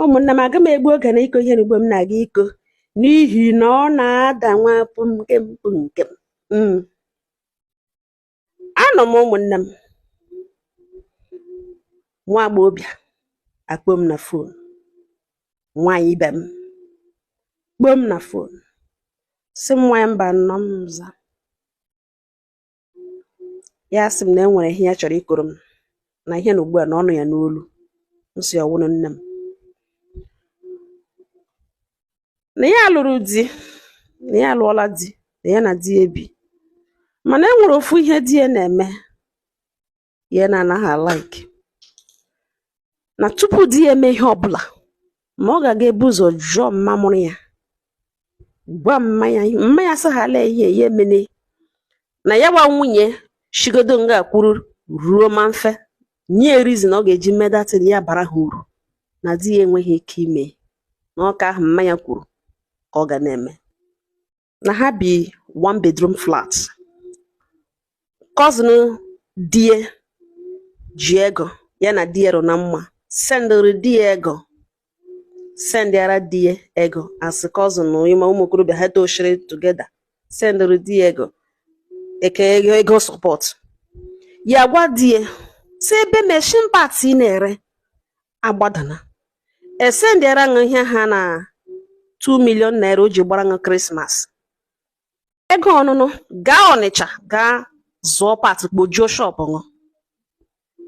Ụmụnne m, aga m egbu oge na ịkọ ihe n'ugbo m na-aga ịkọ, n'ihi na ọ na-ada nwa pum nkem pum nkem. Anọ m, ụmụnne m, nwa agbọghọbịa akpọ m na phone, nwaanyị ibe m kpọọ m na phone, sị m, nwaanyị mba nnọọ. M za ya, sị m na e nwere ihe ya chọrọ ịkọrọ m, na ihe na ugbu a na ọnụ ya n'olu. M sị, ọwụnụ nne m, na ya lụrụ di, na ya alụọla di, na ya na di ya ebi, mana e nwere ofu ihe di ya na-eme ya na-anaghị a-like, na tupu di ya eme ihe ọbụla, ma ọ ga-aga ebu ụzọ jụọ mma mụrụ ya, gwa mma ya, mma ya sị ha lee ihe ya emene, na ya gwa nwunye shigodo nga kwuru ruo ma mfe nye reason ọ ga-eji mee that thing ya bara ha uru, na di ya enweghị ike ime na ọka ahụ mma ya kwuru ka ọ ga na-eme. Na ha bi one bedroom flat, cousin di ya ji ego, ya na di ya rụ na mma, sendịrị di ya ego, sendịara di ya ego as cousin ma ụmụ okorobịa ha toshiri together, sendịrị di ya ego eke ego, ego support. Ya gwa di ya si ebe machine parts ị na-ere agbadana, esendịara ṅụ ihe ha na 2 million naira o ji gbara ṅụ Christmas ego ọnụnụ, gaa Ọnịcha gaa zụọ part kpojuo shop ṅụ,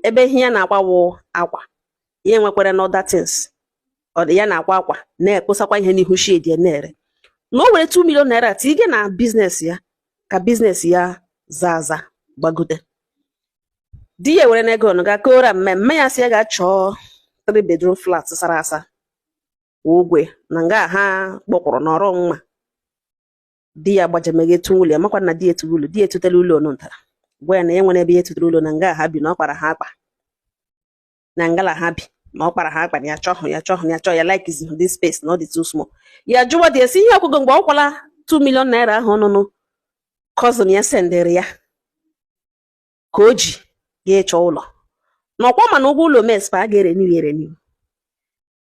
ebe ihe ya na-akwa wụ akwa, ya enwekwara na other things ọ dị ya na-akwa akwa, na-ekposakwa ihe n'ihu shed ya na-ere, na o were 2 million naira tige na business ya ka business ya zaa aza gbagote. Di ya were n'ego nụ ga kora mmemme ya, sị ya ga chọọ 3 bedroom flat sara asa ụgwọ na nga ha kpọkwụrụ n'ọrụ nwa. Di ya gbajemega etu ụlọ ya makwa na di ya eturu ụlọ, di ya etutela ụlọ ọnụ ntara gwa ya na ya nwere ebe ya etutere ụlọ na nga ha bi, na ọ kpara ha akpa na ngala ha bi, na ọ kpara ha akpa, na ya chọhụ, ya chọhụ, ya chọọ ya like this space, na ọ dị too small. Ya jụwa di ya sị ihe ọkụgo mgbe ọ kwala 2 million naira ahụ ọnụnụ cousin ya sendịrị ya ka o ji ga ịchọ ụlọ na ọkwa, mana ụgwọ ụlọ mespa a ga-erenew ya erenew.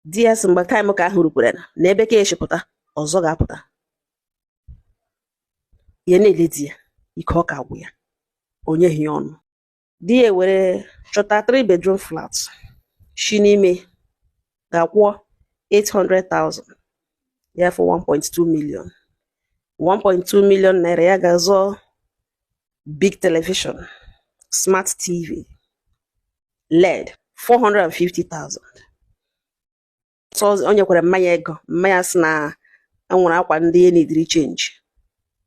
Di ya sị mgbe time ka ahụ rukwere na ebe ka eshipụta ọzọ ga-apụta, ya na-ele di ya ike ọ ka gwụ ya, o nyeghị ya ọnụ. Di ya were chọta 3 bedroom flat shi n'ime ga-akwụọ 800,000 ya for 1.2 million, 1.2 million naira, ya ga-azọ big television, smart TV LED 450,000. So o nyekwara mmanya ego, mmanya sị na enwere akwa ndị ya nidiri change,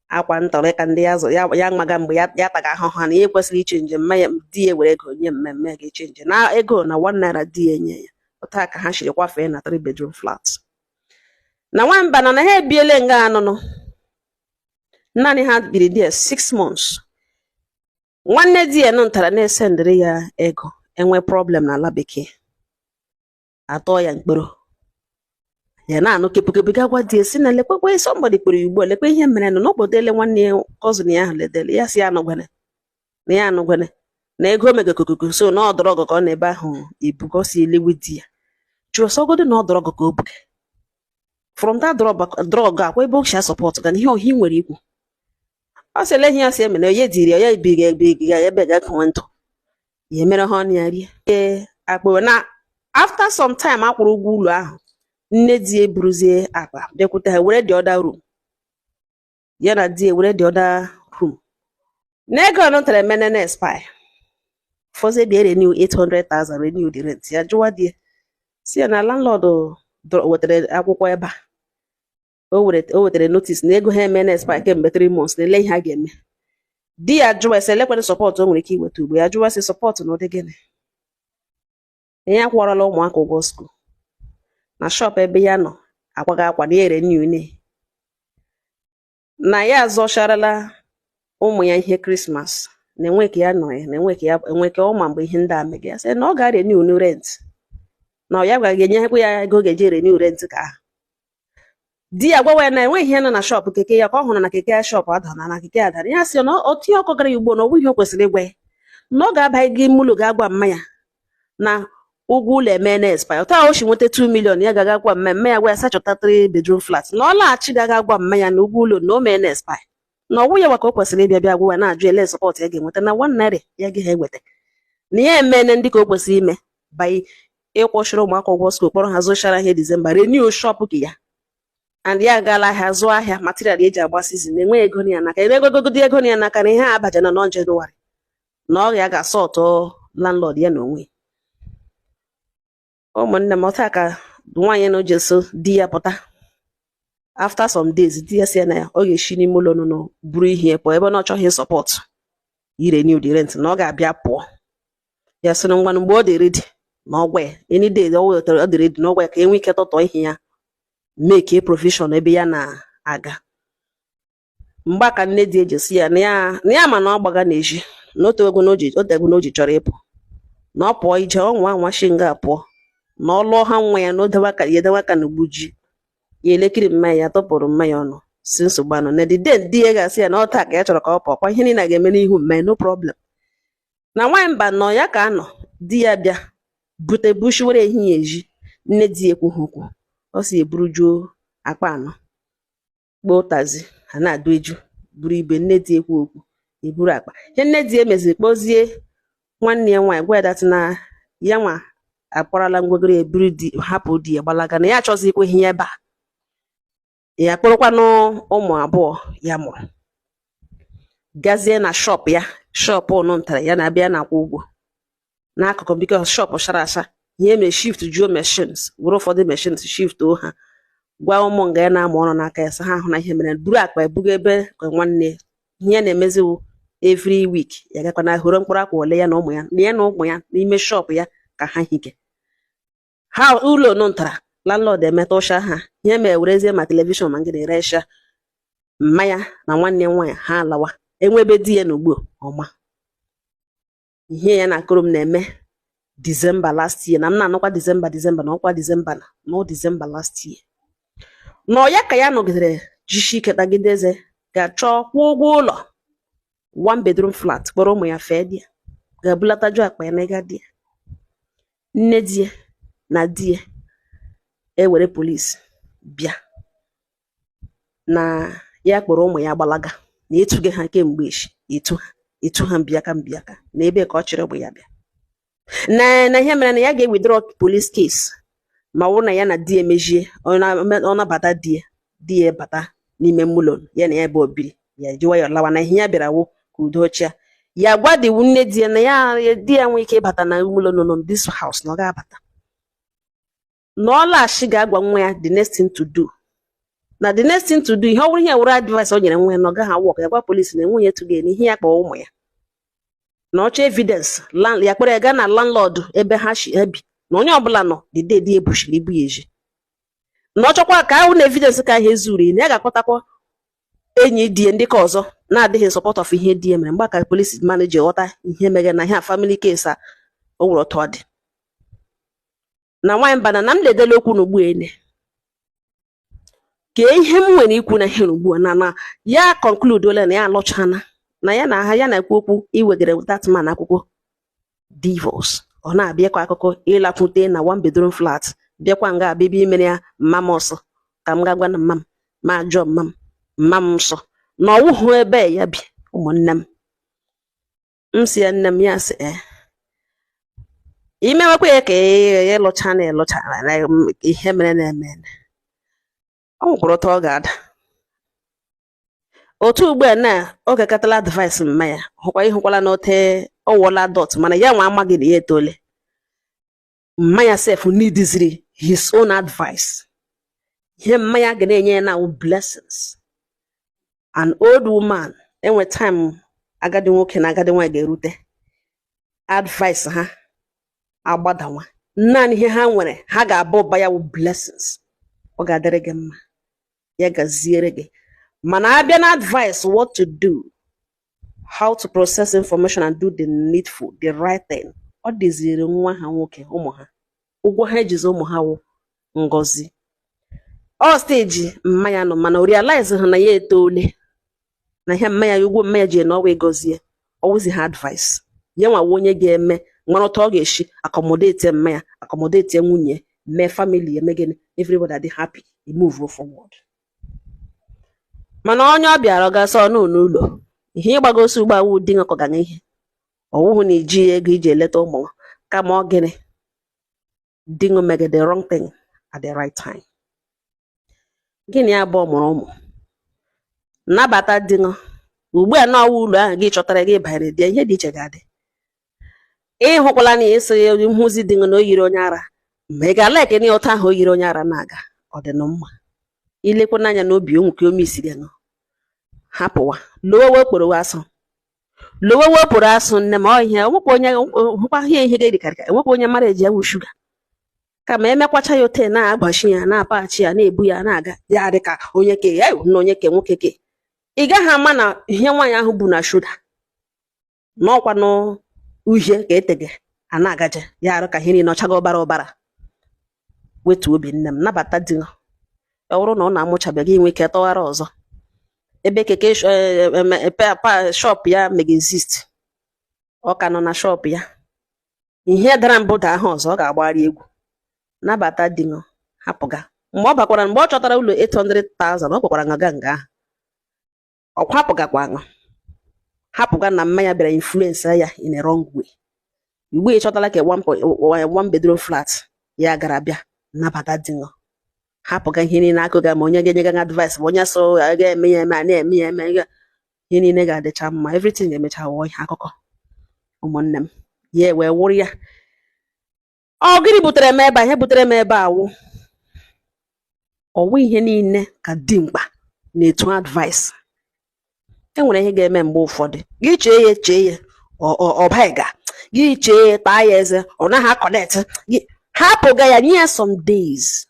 akwa ntọrọ ka ndị ya zụ ya, ya maga mgbe ya ya taga ahụhụ ha na ihe kwesịrị ichange. Mmanya di ya were ego nye mmemme ga-echange na ego na 1 naira di ya enye ya. Otu a ka ha siri kwafee na 3 bedroom flat na nwamba na ha ebiele nga anụnụ naanị ha biri there 6 months. Nwanne di ya nọ ntara na-esendịrị ya ego, enwe problem n'ala bekee, atọ ya mkpọrọ, ya na-anụ kepụkepụ, ga gwa di ya si na lekwekwe somebody kpọrọ ya ugbu a, lekwe ihe mere nụ na ọ kpọtele nwanne ya cousin ya ahụ ledele ya, si ya anụgwene na ya anụgwene na ego megokokoko, so na ọ drug ka ọ na ebe ahụ ebuga, ọ si elewe di ya jụọ sọgodo na ọ drug ka o buga from that drug akwa ebe o si support ga na ihe ọhịa nwere ikwu. Ọ sị ele ihe ya si eme na onye diri ya ebiga ebiga ebe ga konwe ntụ ya emere ha ọnụ ya rie ee akpụ. Na after some time akwụrụ ụgwọ ụlọ ahụ, nne di ya eburuzie akpa bịakwute ha, were the other room, ya na di ya were the other room, na ego ọnụ tara emene na expire fọzie bịa renew 800,000, renew the rent. Ya jụwa di ya si ya na landlord wetara akwụkwọ ebe a, o wetara notice na ego ha eme na expire kemgbe 3 months, na ele ihe a ga-eme. Di ya jụwa sị elekwana support o nwere ike iweta ugbo. Ya jụwa sị support na ụdị gịnị, na ya akwụọrọla ụmụaka ụgwọ school, na shop ebe ya nọ akwaga akwa na ya renew ne, na ya azọcharala ụmụ ya ihe Christmas, na enwe ka ya nọ ya na enwe ka ya enwe ka ọ ma mgbe ihe ndị a mega. Ya sị na ọ ga-renew nu rent, na ọ ya ga-enyekwa ya ego ga-eji renew rent ka ahụ. Di ya gwawa ya na enweghị ihe nọ na shop keke ya, ka ọ hụrụ na keke ya shop adana na keke adana. Ya sị na otu ihe ọkọ gara ya ugbo na ọ bụ ihe o kwesịrị ịgwa ya, na ọ ga-aba gị ime ụlọ ga-agwa mma ya na Ụgwọ ụlọ eme na expire. Otu ahụ o si nweta 2 million, ya gaga gwa mmemme ya, gwa ya sa chọta 3 bedroom flat, na ọ laghachi gaga gwa mma ya na ụgwọ ụlọ na o mee na expire, na ọwụ ya nwa ka o kwesịrị ịbịa bịa gwa ya, na-ajụ ele support ya ga-enweta na 1 naira ya gaghị eweta, na ya emene ndị ka o kwesịrị ime by ịkwụchiri ụmụaka ụgwọ school, kpọrọ ha zụchara ihe December, renew shop ka ya, and ya agaala ahịa zụọ ahịa material eji agba season, na-enwe ego ya n'aka, ebe ego ya n'aka na ihe a abaja na nọ Jenụwarị, na ọ ya ga-asọtụ landlord ya na onwe. Ụmụnne m, ọta ka nwaanyị na o ji so di ya pụta. After some days, di ya si ya na ya ọ ga-esi n'ime ụlọ nụnụ buru ihe pụọ, ebe na ọ chọghị support i renew the rent, na ọ ga-abịa pụọ. Ya sị na ngwanụ, mgbe ọ dị ready na ọgwa ya, any day ọ wetara ọ dị ready na ọgwa ya, ka e nwee ike tọtọ ihe ya, make a provision ebe ya na-aga. Mgbe a ka nne di eji si ya na ya ma na ọ gbaga n'ezi, na otu ego na o tego na o ji chọrọ ịpụ, na ọ pụọ ije, ọ nwa anwa shi nga pụọ, na ọ lụọ ha nwa ya, na o dewe aka ya, edewe aka n'ugbu ji ya, elekiri mmanya ya tọpụrụ mmanya ọnụ, si nsogbu anọ na the day di ya ga-asị ya na ọ taa ka ya chọrọ ka ọ pụọ kwa, ihe niile a ga-eme n'ihu mmanya, no problem. Na nwaanyị mba nọ ya ka anọ, di ya bịa bute bushi were ehihie eji. Nne di ya ekwughị okwu, ọ si eburu juo akpa anọ, kpoo ụtazi ha na-adụ eju buru ibe. Nne di ekwu okwu, eburu akpa ihe nne di ya meziri, kpọzie nwanne ya nwaanyị, gwa ya that na ya nwa akpọrọla ngwegoro ya, eburu di, hapụ di ya, gbalaga, na ya achọzikwa ihe ebe a. Ya kpọrọkwanụ ụmụ abụọ ya mụrụ, gazie na shop ya, shop ụnụ ntara ya na-abịa na-akwụ ụgwọ n'akụkụ, because shop shara asha. Ihe mere, shift juo machines, were ụfọdụ machines shift o ha, gwa ụmụ nga ya na-amụ ọrụ n'aka ya, sị ha hụ na ihe mere, buru akpa ebuga ebe nwanne. Ihe ya na-emeziwu every week, ya gakwa na horo mkpụrụ akwa ole ya na ụmụ ya na ya na ụmụ ya n'ime shop ya ka ha hike ha. Ụlọ nụ ntara landlord emetụcha ha ihe mere, werezie ma television ma ngịnị resha mmanya na nwanne ya nwaanyị, ha alawa enwebe di ya na ugbu ọma. Ihe ya na akụrụ m na-eme December last year, na m na-anụkwa December, December na ọkwa December na no December last year, na ọ ya ka ya nọgidere jishi ike tagide eze, ga-achọ kwụọ ụgwọ ụlọ one bedroom flat, kpọrọ ụmụ ya fee di ya, ga-ebulataju akpa ya na ịga di ya. Nne di ya na di ya ewere polisi bịa na ya kpọrọ ụmụ ya gbalaga, na etughị ha kemgbe echi, etu ha etu ha mbịaka mbịaka, na ebe ka ọ chịrị ụmụ ya bịa, na ihe mere na ya ga-ewithdraw police case, ma ọ bụrụ na ya na di ya emejie, ọ nabata di ya, di ya bata n'ime ụlọ ya na ya bụ obiri ya, ji nwayọọ lawa, na ihe ya bịara wụ ka udo chia. Ya gwa di nne di ya na ya di ya nwee ike ịbata na ụlọ nọ no this house, na ọ ga-abata, na ọ laghachi ga-agwa nwa ya the next thing to do, na the next thing to do, ihe ọ bụrụ ihe were advice o nyere nwa ya na ọ gaghị awọk. Ya gwa polisi na enweghị etughị na ihe ya kpọọ ụmụ ya, na ọchọ evidence ya kpọrọ ya gaa na landlord ebe ha shi ebi, na onye ọbụla nọ the day di ebushiri ibu ya eji, na ọ chọkwa ka ahụ na evidence ka ihe zuru, na ya ga-akpọtakwa enyi di ya ndị ka ọzọ na-adịghị support of ihe di ya mere. Mgbe ka polisi manager ghọta ihe mere na ihe a family case a, o nwere otu ọ dị na nwaanyị mbana na m ledela okwu n'ugbu ene kee ihe m nwere ikwu na ihe ugbu a, na ya conclude ole na ya alụchana, na ya na ha ya na-ekwu okwu iwegara that man akwụkwọ divorce. Ọ na-abịa ịkọ akụkọ ịlakwute na one bedroom flat, bịakwa nga abịa ebe imere ya mma m ọsọ, ka m ga gwa na mma m, ma jụọ mma m, mma m nsọ na ọwụhụ ebe ya bi. Ụmụnne m, m si ya nne m, ya sị ee, imewekwa ya ka ịlụcha na ịlụcha na ihe mere na-eme, ọ nwekwara otu ọ ga-ada otu ugbu a na oge katala advice mma ya, hụkwa ịhụkwala na ote ọ wụọla adult, mana ya nwa amaghị na ya etole. Mma ya sef neediziri his own advice. Ihe mma ya ga na-enye ya na blessings. An old woman enwe time, agadi nwoke na agadi nwaanyị ga-erute, advice ha agbadawa, naanị ihe ha nwere ha ga-aba ụba ya wụ blessings. Ọ ga-adịrị gị mma, ya gaziere gị, mana abịa na advice, what to do, how to process information and do the needful, the right thing, ọ dịziri nwa ha nwoke, ụmụ ha ụgwọ ha ejizi ụmụ ha wụ ngọzi. Ọ stage mmanya nọ, mana o realize ha na ya etole, na ihe mmanya ya, ụgwọ mmanya ji na ọwa ịgọzie, ọwụzi ha advice ya nwawa onye ga-eme. Nwere otu ọ ga-esi accommodate mma ya, accommodate nwunye, mee family eme gịnị, everybody adị happy, move forward. Mana onye ọ bịara, ọ ga-asọ ọnụ n'ụlọ ihe ịgbagosi ugbo awụ di ṅụkọgana ihe ọwụhụ na iji ego iji eleta ụmụ, kama ọ gịnị di ṅụ mege the wrong thing at the right time. Gịnị abụọ mụrụ ụmụ, nabata di ṅụ ugbu a na ọwa ụlọ ahụ gị chọtara gị banyere di ya, ihe dị iche ga-adị. Ịhụkwala na ịsị nhụzi di ṅụ na o yiri onye ara, ma ị ga-ala ekene ya ụtọ ahụ o yiri onye ara na-aga, ọ dị nụ mma. Ilekwa n'anya n'obi onwe ka ome isi gị ṅụ, hapụwa lowewe okporowe asụ, lowewe okporo asụ. Nne m, ọ ihe onwekwa onye hụkwa ihe ihe ga-erikarịka, enwekwa onye mara eji ewu shuga, kama emekwacha ya ote na-agbachi ya, na-apaghachi ya, na-ebu ya na-aga ya dị ka onye ke ya na onye ke nwoke ke. Ị gaghị ama na ihe nwaanyị ahụ bu na shuga n'ọkwanụ uhie ka etege a na-agaje ya arụ ka ihe niile ọchago ụbara ụbara. Wetuo obi, nne m, nabata di. Ọ bụrụ na ọ na-amụchabeghị, inwe ike tọghara ọzọ ebe keke shop ya mega exist, ọ ka nọ na shop ya. Ihe dara mbụ daa ahụ ọzọ, ọ ga-agbagharị egwu. Nabata di ṅụ, hapụga. Mgbe ọ bakwara, mgbe ọ chọtara ụlọ 800,000, ọ kwekwara ṅaga nga ahụ, ọ kwapụgakwa ṅụ, hapụga na mmanya bịara influence ya in a wrong way. Ugbu ị chọtala ka one bedroom flat ya gara bịa, nabata di ṅụ, hapụga ihe niile akụga, ma onye ga-enye gị advice, ma onye so a ga-eme ya eme, a na-eme ya eme, ihe niile ga-adịcha mma. Everything ga-emecha ghọọ ihe akụkọ, ụmụnne m. Ya wee wụrụ ya. Ọ gịnị butere m ebe a? Ihe butere m ebe a wụ ọwụ ihe niile ka dimkpa na-etu advice. E nwere ihe ga-eme mgbe ụfọdụ, gị chee ya, chee ya, ọ baịga gị chee ya, taa ya eze, ọ naghị a-connect gị. Hapụga ya, nye ya some days,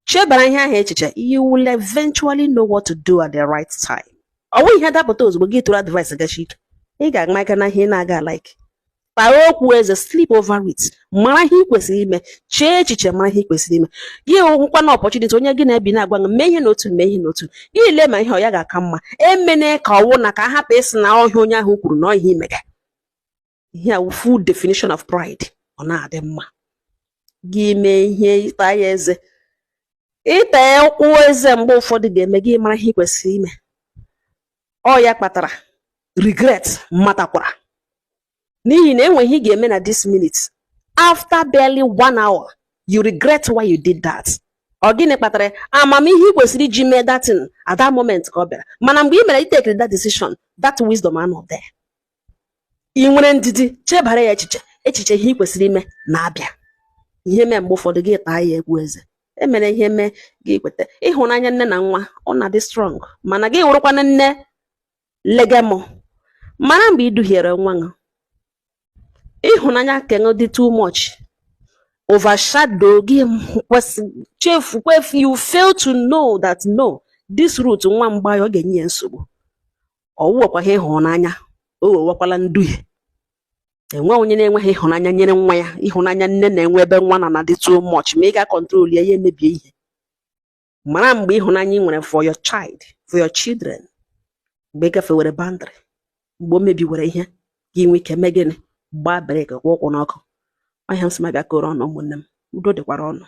chebara ihe ahụ echiche. You will eventually know what to do at the right time. Ọ bụghị ihe dapụta ozugbo gị tụrụ advice gachi ike. Ị ga-ama aka na ihe ị na-aga like taa okwu eze, sleep over it, mara ihe ị kwesịrị ime, chee echiche, mara ihe ị kwesịrị ime. Gị hụkwa na opportunity onye gị na-ebi na-agwa gị mee ihe n'otu, mee ihe n'otu gị, lee ma ihe ọ ya ga-aka mma. Emene ka ọwụ na ka a hapụ ịsị na ọhịa onye ahụ kwuru na ọhịa imega ihe a wụ full definition of pride. Ọ na-adị mma gị mee ihe ịta ya eze, ịta ụkwụ eze mgbe ụfọdụ ga-eme gị mara ihe ị kwesịrị ime. Ọ ya kpatara regret matakwara, n'ihi na enwe ihe ị ga-eme na this minute, after barely one hour you regret why you did that. Ọ gịnị kpatara ya? Amamihe ị kwesịrị iji mee that thing at that moment ka ọ bịara, mana mgbe ị mere, i take that decision, that wisdom anọ there. Ị nwere ndidi chebara ya echiche, echiche ihe ị kwesịrị ime na-abịa. Ihe mee mgbe ụfọdụ gị taa ya egwu eze, emere ihe mee gị kweta. Ịhụnanya nne na nwa, ọ na-adị strong, mana gị wụrụkwana nne legemụ, mara mgbe ị duhiere nwa gị. Ịhụnanya kenụ dị too much overshadow gị, kwesị chefu kwefu. You fail to know that no, this route nwa mgba ya, ọ ga-enye ya nsogbu. Ọ wụwekwa ihe ịhụnanya, o wewekwala nduhie. Enwe onye na-enweghị ịhụnanya nyere nwa ya. Ịhụnanya nne na-enwe ebe nwa nọ na-adị too much, ma ị ga-control ya, ya emebie ihe. Mara mgbe ịhụnanya ị nwere for your child, for your children, mgbe ị gafewere boundary, mgbe o mebiwere ihe, gị nwee ike mee gịnị? Gbaa brake, kwụ ụkwụ n'ọkụ. Ọhịa m sị ma bịa koro ọnụ, ụmụnne m. Udo dịkwara ọnụ.